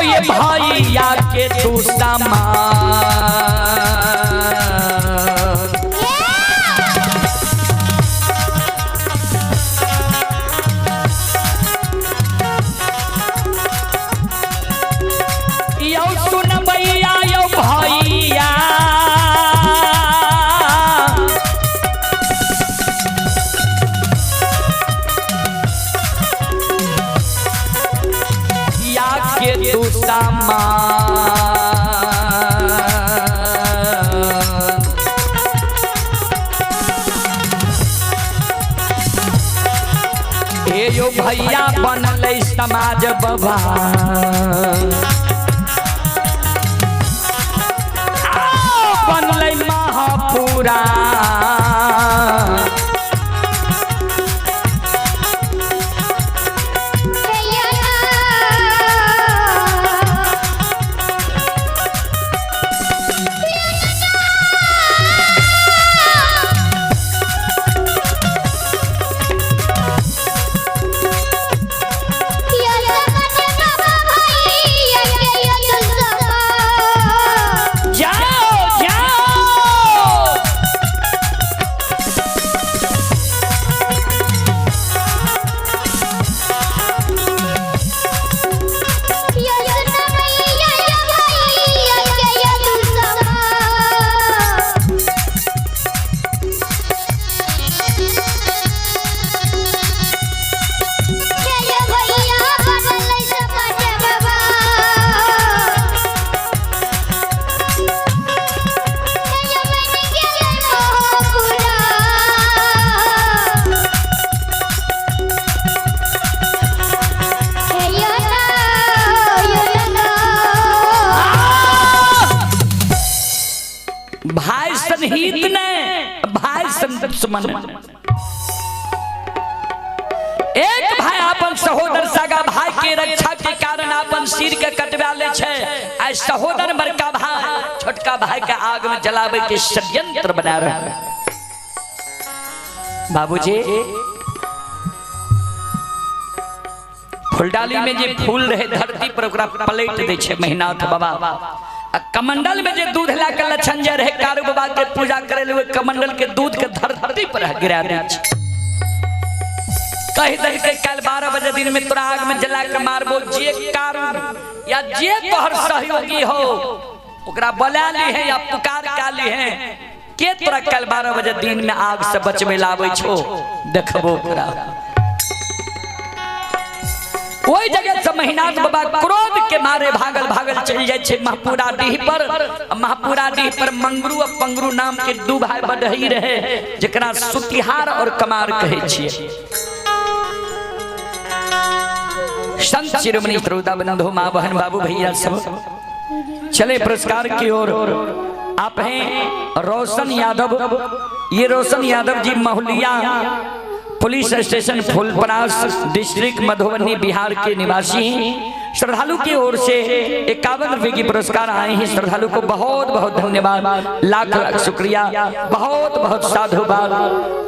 ये भैया के तू सामान। यौ सुनबैया यौ भैया, या के तू सामान। हे यो भैया बनलै समाज बाबा, बनलै महापुरा। जाओ जाओ। भाई सनहित ने भाई सन दुश्मन। एक भाई अपन सहोदर सगा भाई के रक्षा के कारण अपन सिर के कटवा ले छै, आ सहोदर बड़का भाई छोटका भाई के आग में जलावे के षड्यंत्र बना रहा है। बाबूजी फुलडाली में जे फूल रहे धरती पर ओकरा पलट दे छै महिनाथ बाबा, आ कमंडल में जे दूध ला के लछन जे रहे कारू बाबा के पूजा करे ले, कमंडल के दूध के धरती पर गिरा दे छै। कह दे के कल 12 बजे दिन में तोरा आग में जला के मारबो, जे कारू या जे तोहर सहयोगी हो ओकरा बोला ली है या पुकार का ली है के तोरा कल 12 बजे दिन में आग से बचबे लावे छो, देखबो ओकरा। ओहि जगह से महिनाथ बाबा क्रोध के मारे भागल भागल चलि जाइ छै महपुरा डीह पर। महपुरा डीह पर मंगरू आ पंगरू नाम के दू भाई बढ़ई रहे, जकरा सुतिहार और कमार कहै छियै। संत शिरोमणि श्रोता बंधु माँ बहन बाबू भैया सब चले पुरस्कार की ओर। आप हैं रोशन यादव, ये Roshan Yadav ji Mahuliya police station Phulparas district Madhubani Bihar के निवासी हैं। श्रद्धालु की ओर से 51 रुपए की पुरस्कार आए हैं। श्रद्धालु को बहुत बहुत धन्यवाद, लाख लाख शुक्रिया, बहुत बहुत साधुवाद।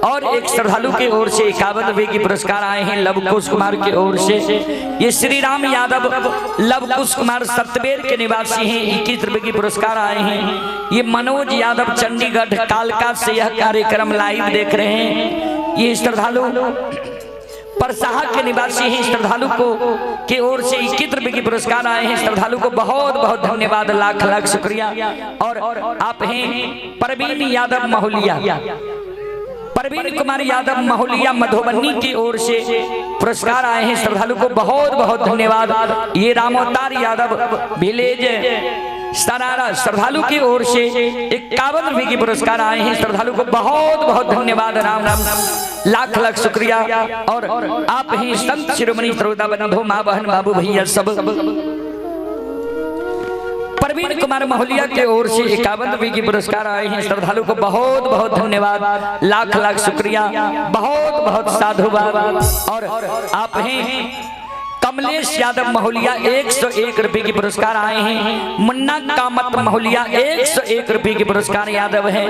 और एक श्रद्धालु की ओर से 51 रुपए की पुरस्कार आए हैं लवकुश कुमार की ओर से। ये श्री राम यादव लवकुश कुमार सतबेर के निवासी हैं, 21 रुपए की पुरस्कार आए हैं। ये मनोज यादव चंडीगढ़ कालका से यह कार्यक्रम लाइव देख रहे हैं। ये श्रद्धालु परसाहा के निवासी हैं। श्रद्धालु को के ओर से 21 रुपए की पुरस्कार आए हैं। श्रद्धालु को बहुत बहुत धन्यवाद, लाख लाख शुक्रिया। और आप हैं परवीन यादव महुलिया, परवीन कुमार यादव महुलिया मधुबनी की ओर से पुरस्कार आए हैं। श्रद्धालु को बहुत बहुत धन्यवाद। ये रामोतार यादव विलेज सरारा श्रद्धालु की ओर से 51 रुपए की पुरस्कार आए हैं। श्रद्धालु को बहुत बहुत धन्यवाद, राम राम, लाख लाख शुक्रिया। और आप ही संत शिरोमणि श्रोता बंधु माँ बहन बाबू भैया सब परवीन कुमार महुलिया के ओर से 51 रुपए की पुरस्कार आए हैं। श्रद्धालु को बहुत बहुत धन्यवाद, लाख लाख शुक्रिया, बहुत बहुत साधुवाद। और आप हैं कमलेश यादव महुलिया 101 रुपए की पुरस्कार आए हैं। मुन्ना कामत महुलिया 101 रुपए की पुरस्कार यादव हैं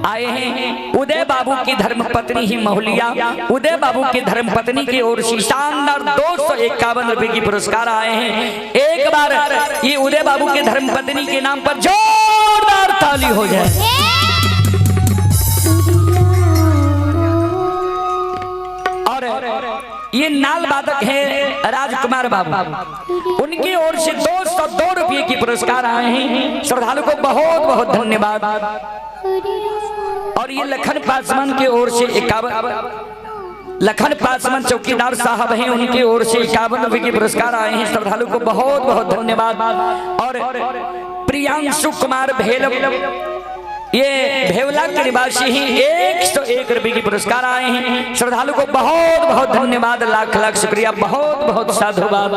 आए हैं। उदय बाबू की धर्मपत्नी ही महुलिया, उदय बाबू की धर्मपत्नी की ओर से शानदार 251 रुपए की पुरस्कार आए हैं। एक बार ये उदय बाबू के धर्मपत्नी के नाम पर जोरदार ताली हो जाए। और ये नाल वादक है राजकुमार बाबू, उनकी ओर से 202 रुपये की पुरस्कार आए हैं। श्रद्धालु को बहुत बहुत धन्यवाद। और ये लखन पासवान की ओर से 51, लखन पासवान चौकीदार साहब हैं, उनकी ओर से 51 रुपये के पुरस्कार आए हैं। श्रद्धालु को बहुत बहुत धन्यवाद। और प्रियांशु कुमार भेल, ये भेवला के निवासी ही 101 रुपये के पुरस्कार आए हैं। श्रद्धालु को बहुत बहुत धन्यवाद, लाख लाख शुक्रिया, बहुत बहुत साधुवाद।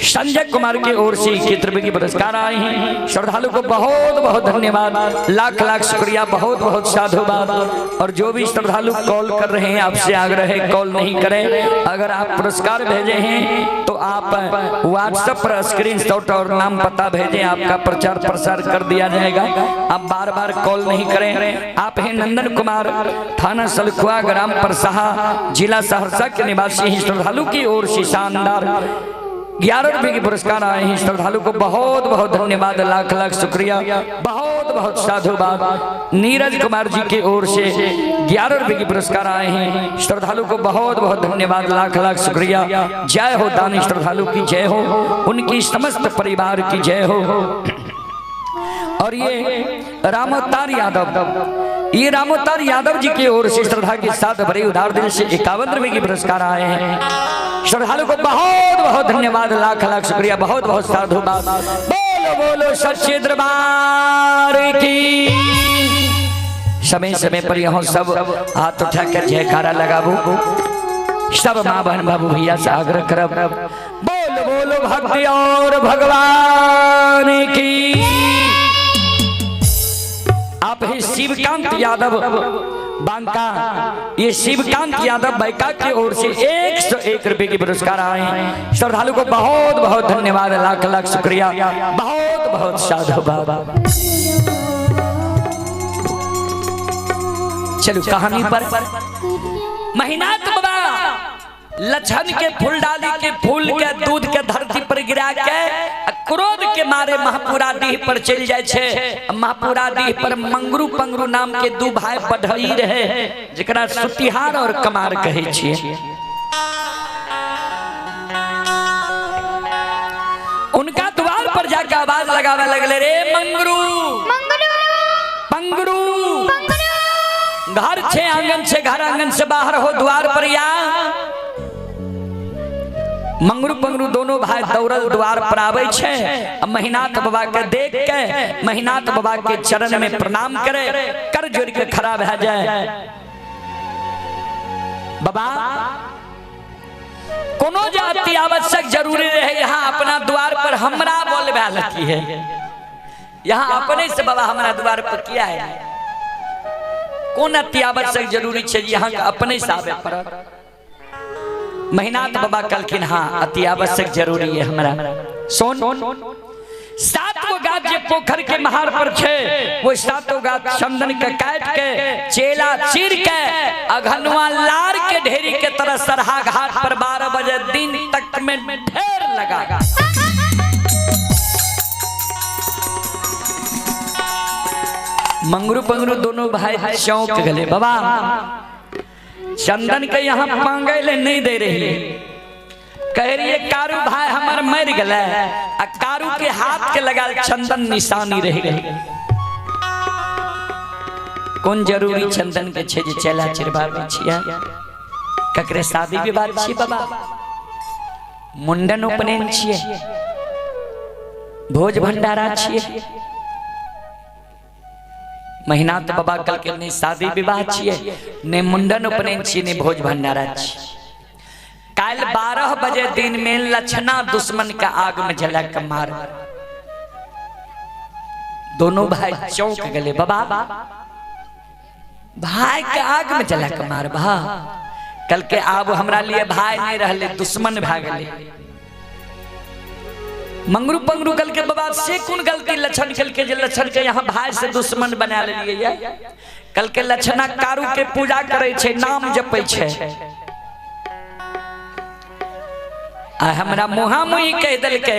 संजय कुमार की ओर से 21 रुपये के पुरस्कार आए हैं। श्रद्धालु को बहुत बहुत धन्यवाद, लाख लाख शुक्रिया, बहुत बहुत साधुवाद। और जो भी श्रद्धालु कॉल कर रहे हैं, आपसे आग्रह है कॉल नहीं करें। अगर आप पुरस्कार भेजे हैं तो आप व्हाट्सएप पर स्क्रीनशॉट और नाम पता भेजें, आपका प्रचार प्रसार कर दिया जाएगा। आप बार बार कॉल नहीं करें। आप हैं नंदन कुमार, थाना सलखुआ, ग्राम परसाहा, जिला सहरसा के निवासी हैं। श्रद्धालु की ओर से शानदार 11 रुपए के पुरस्कार आए हैं। श्रद्धालु को बहुत बहुत धन्यवाद, लाख लाख शुक्रिया, बहुत बहुत साधुवाद। नीरज कुमार जी की ओर से 11 रुपए के पुरस्कार आए हैं। श्रद्धालु को बहुत बहुत धन्यवाद, लाख लाख शुक्रिया। जय हो दानी श्रद्धालु की जय हो, उनकी समस्त परिवार की जय हो। और ये रामोतार यादव, ये रामोतार यादव जी की ओर से श्रद्धा के साथ बड़े उदार दिल से 51 रुपए के पुरस्कार आए हैं। श्रद्धालु को बहुत बहुत धन्यवाद, लाख लाख शुक्रिया, बहुत बहुत साधुवाद। बोलो बोलो सच्चे दरबार की। समय समय पर यहाँ सब हाथ उठा कर जयकारा लगाबू। सब माँ बहन बाबू भैया से आग्रह करब, बोलो बोलो भक्ति और भगवान की। आप ही शिवकांत यादव बांका, ये शिवकांत यादव बैका की ओर से 101 रुपए के पुरस्कार आए। श्रद्धालु को बहुत बहुत धन्यवाद, लाख लाख शुक्रिया, बहुत बहुत साधुवाद। चलो कहानी पर। महिनाथ बाबा लछन के फूल डाली के फूल के दूध के धरती पर गिरा के क्रोध के मारे महापुरा डीह पर चल जाए छे। महापुरा डीह पर मंगरू पंगरू नाम के दू भाई बढ़ई रहे, जकरा सुतिहार और कमार कहे छिए। उनका द्वार पर जाके आवाज लगावे लगले, रे मंगरू पंगरू, घर छे आंगन छे, घर आंगन से बाहर हो द्वार पर या। मंगरू पंगरू दोनों भाई दौड़ल द्वार पर आवे छे। महिनाथ बाबा के देख के महिनाथ बाबा के चरण में प्रणाम करे, कर जोड़ के खड़ा भा जाए। बाबा कोनो जाति आवश्यक जरूरी रहे यहाँ अपना द्वार पर हमरा बोलबा लती है, यहाँ अपने से बाबा हमरा द्वार पर किया है, कौन अति आवश्यक जरूरी छे यहाँ अपने से आवे पर। महिनाथ बाबा कहलखिन हाँ अति आवश्यक जरूरी है हमरा। सोन 7 गो गाछ जे पोखर के महार पर छे, वो 7 गाछ चंदन के काट के चेला चीर के अघनुआ लार के ढेरी के तरह सरहा घाट पर 12 बजे दिन तक में ढेर लगा। मंगरू पंगरू दोनों भाई चौंक गए, बाबा चंदन के यहाँ पांगे ले नहीं दे रही है, कह रही है कारू भाई हमार मर गए, आ कारू के हाथ के लगा चंदन निशानी रह गई। कौन जरूरी चंदन के छे जे चेला चिरबाबै छियै, ककरे शादी विवाह छियै बाबा, मुंडन उपनयन छियै, भोज भंडारा छियै। महिनाथ बाबा कल के नहीं शादी विवाह छियै, नहीं मुंडन उपनयन छियै, नहीं भोज भंडारा छियै। काल 12 बजे दिन में लछना दुश्मन का आग में जला के मार। दोनों भाई चौंक गए, बाबा भाई के आग में जला के मार भा, कल के आब हमरा लिए भाई नहीं रहले, दुश्मन भा गए। मंगरू पंगरू कल के बाबा से कौन गलती लछन कल के जे लछन के यहाँ भाई से दुश्मन बना लिए। कल के लछना कारू के पूजा करे छे, नाम जपे छे, आ हमरा मुहा मुही कह दिल के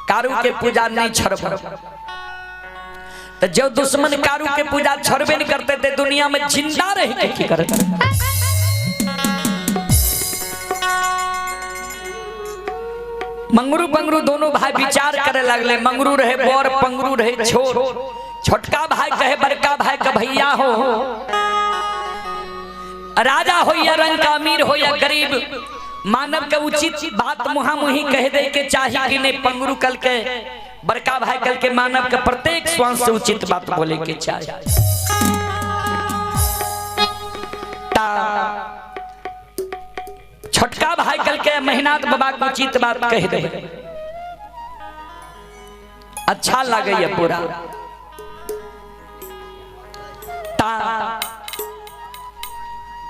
कारू के पूजा नहीं छोड़ब। तो जो दुश्मन कारू के पूजा छोड़बे नहीं करते थे, दुनिया में जिंदा रह के की करते? मंगरू पंगरू दोनों भाई विचार करे लगले। मंगरू रहे बड़, पंगरू रहे छोट। छोटका भाई कहे बड़का भाई का भैया हो, राजा हो या रंग का अमीर हो या गरीब, मानव के उचित बात मुहामुही कह दे के चाहिए कि नहीं। पंगरू कल के बड़का भाई कल के मानव के प्रत्येक श्वास से उचित बात बोले के चाहिए। छोटका भाई कल के महिनाथ बाबा को उचित बात कह दे, अच्छा लगे ये पूरा।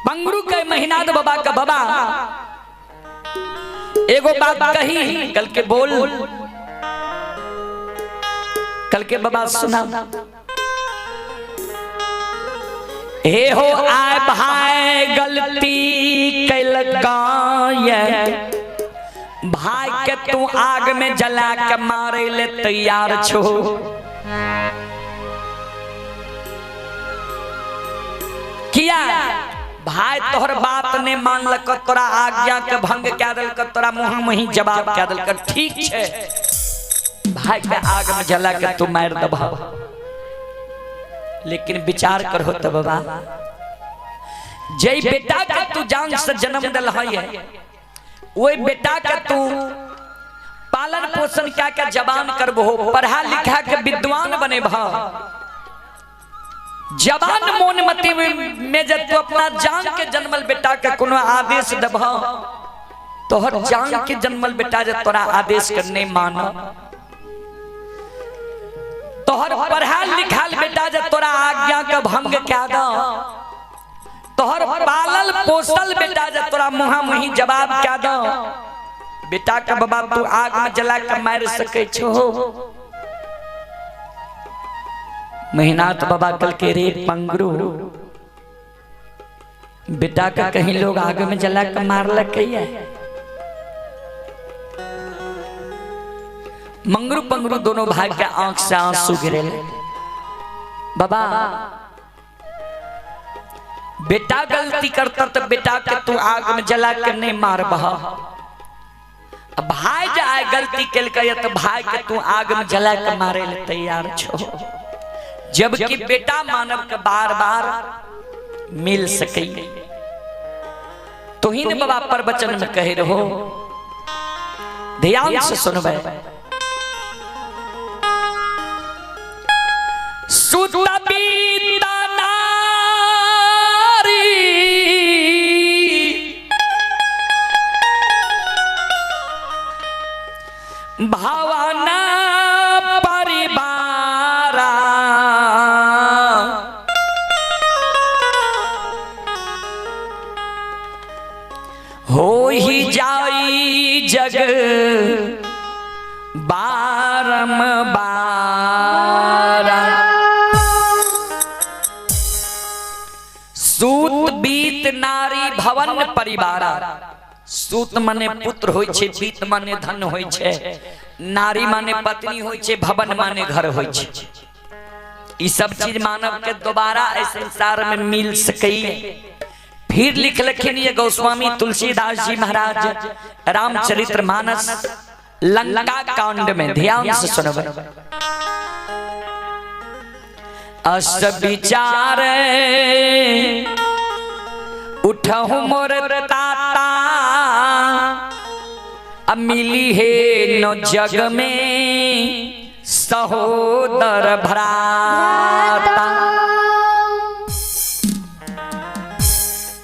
पंगरू के महिनाथ बाबा का बाबा एगो बात कही, कल के बोल, कल के बाबा सुना। हे हो आए भाई गलती कैलका, भाई के तू आग में जला के मारे ले तैयार छो। किया भाई तोहर बात ने मानलक, तोरा आज्ञा के भंग कह दिलक, तोरा मुँह में जवाब कह दिलक, ठीक छे भाई के आग में जला के तू मार दबा। लेकिन विचार करो तो बाबा, जय बेटा के तू जान से जन्म दिल है, वही बेटा के तू पालन पोषण क्या क्या जवान करबो, पढ़ा लिखा के विद्वान बने भा। जवान मोन मति में जब तू अपना जान के जन्मल बेटा के कोनो आदेश दबा, तोहर जान के जन्मल बेटा जब तोरा आदेश करने मान, तोहर पढ़ाल लिखाल बेटा जब तोरा आज्ञा के भंग क्या दा, तोहर पालल पोसल बेटा जब तोरा मुहा मुही जवाब क्या दा, बेटा के बाबा तू आग में जला के मार सके छो। महिनाथ बाबा कल के रे पंगरू, बेटा का कहीं लोग आग में जला के मार लगे। मंगरू पंगरू दोनों भाई के आंख से आंसू गिरे। बाबा बेटा गलती करता तो बेटा के तू आग में जला के नहीं मार बहा, भाई जाए गलती केलकै तो भाई के तू आग में जला के मारे ले तैयार छो। जबकि बेटा मानव के बार बार मिल सके। तो ही ने बाबा पर वचन में कहे रहो, ध्यान से सुनबे। सुत बीता नारी भावना परिवारा, हो ही जाई जग बारम बारा। सूत बीत नारी भवन परिवारा। सूत माने पुत्र होय छे, बीत माने धन होय छे, नारी माने पत्नी होय छे, भवन माने घर होय छे। ई सब चीज मानव के दोबारा इस संसार में मिल सके। फिर लिख लखिन ये गोस्वामी तुलसीदास जी महाराज रामचरित्र मानस लंका कांड में, ध्यान से सुनो। अस विचार उठहु मोर ताता, अब मिली है न जग में सहोदर भ्राता।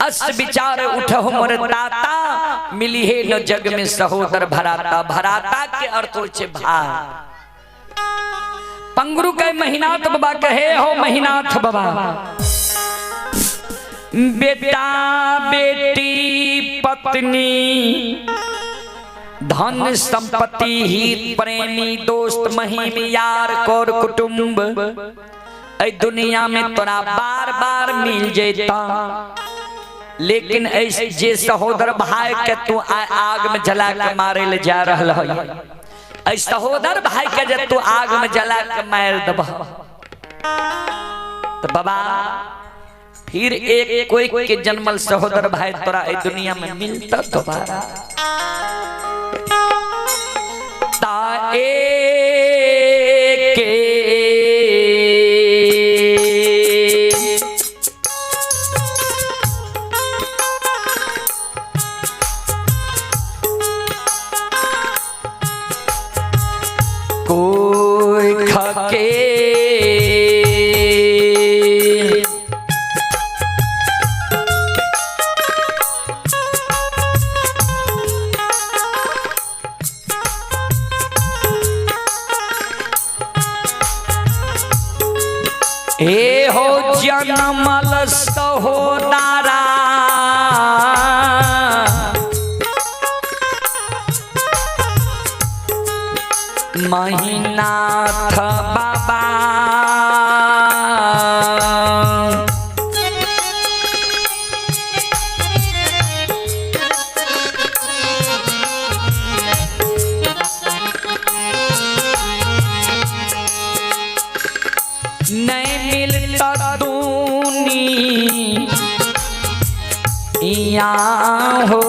अस विचार उठहु मोर ताता, मिली है न जग में सहोदर भराता। भराता के अर्थ होय छे भाई। पंगरू के महिनाथ बाबा कहे हो महिनाथ बाबा, बेटा बेटी पत्नी धन संपत्ति हित प्रेमी दोस्त महिम यार कोर कुटुंब ऐ दुनिया में तोरा बार बार मिल जेता, लेकिन ऐसे जे सहोदर भाई के तू आग में जला के मारे ले जा रहल है, ऐ सहोदर भाई के जे तू आग में जला के मार दबह तो बाबा फिर एक कोई के जन्मल सहोदर भाई तोरा ए दुनिया में मिलता दोबारा। ता के कोई खके ए हो जनमल सहोदरा महिनाथ बाबा नहीं मिलता दूनी या हो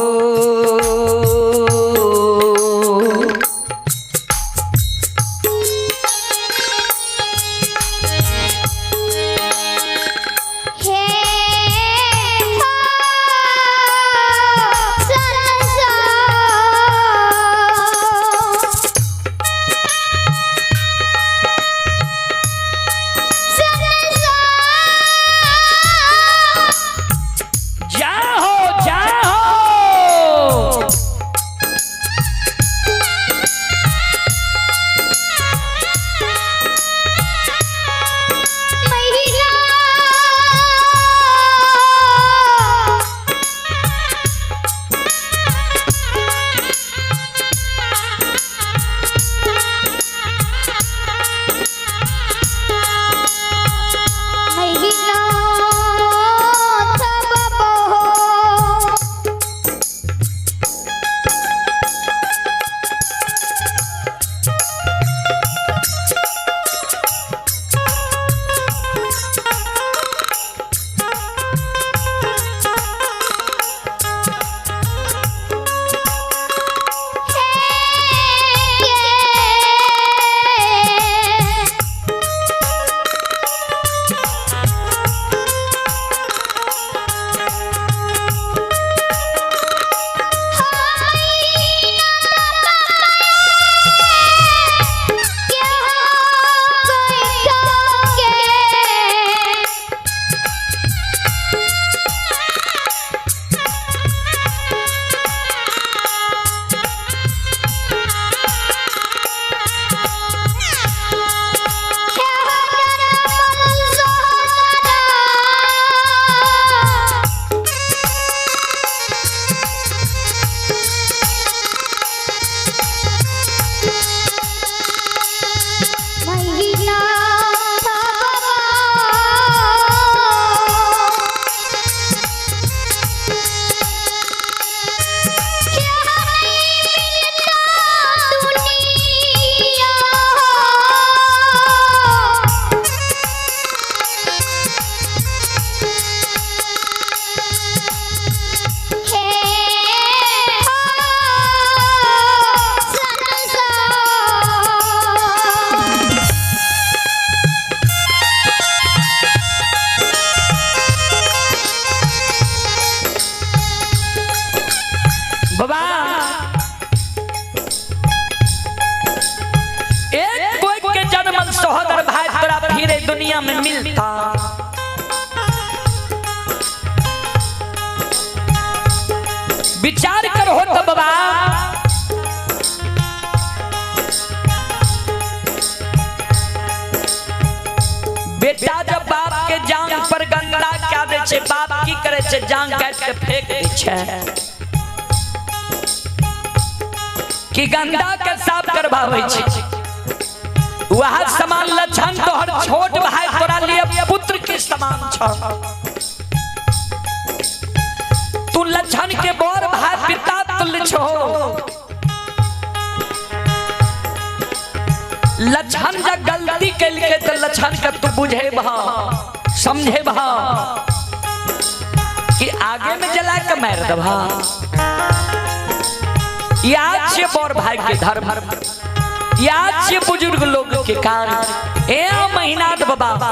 बाबा एक कोई के जन्म सहोदर भाई तोरा फिर दुनिया में मिलता। विचार करो तो बाबा बेटा जब बाप के जांग पर गंदा क्या दे छे, बाप की करे छे, जांग काट के फेंक दे छे कि गंदा के साफ करवावे छे। वह समान लक्षण तोहर छोट भाई तोरा लिए पुत्र के समान छ। तू लक्षण के बड़ भाई पिता तुल्य छो। लक्षण जब गलती कैलके तो लक्षण के तू बुझे भा समझे भा कि आगे में जला के मार दबा। याद से बड़ भाई के धर्म, याद से बुजुर्ग लोग के कार्य। ए महीनाथ बाबा।